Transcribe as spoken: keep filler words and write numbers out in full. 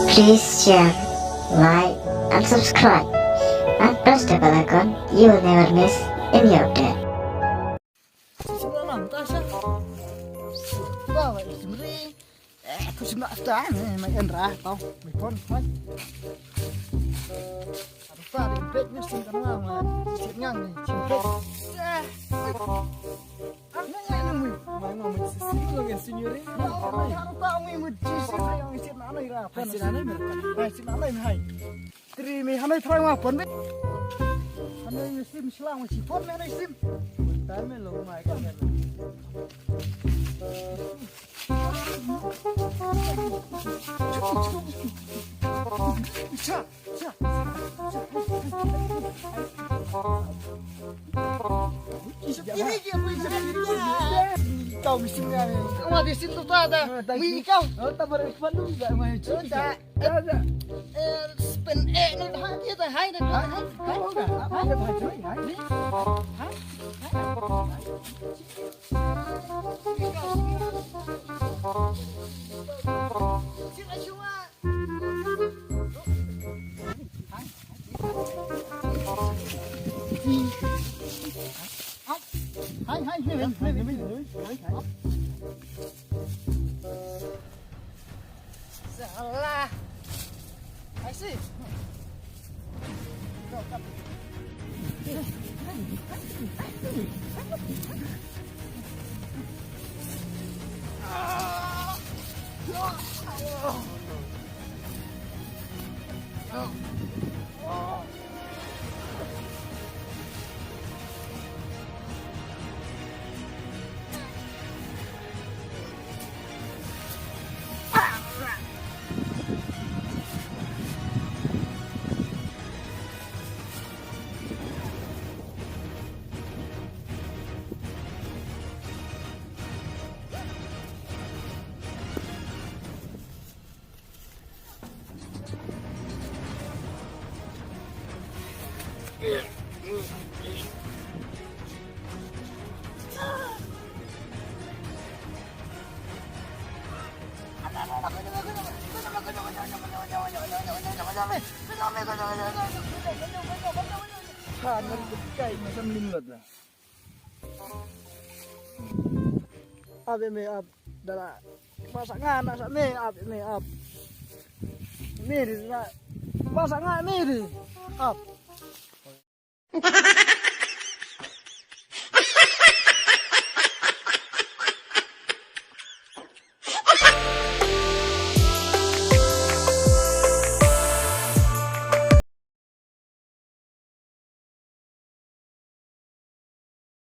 Please share, like, and subscribe, and press the bell icon. You will never miss any update. Salah. I see. Ap ïa me ap. Da la. Ba sa nga na sa me ap ïa me ap. Me ri da la. Ba sa nga me ri. Ap.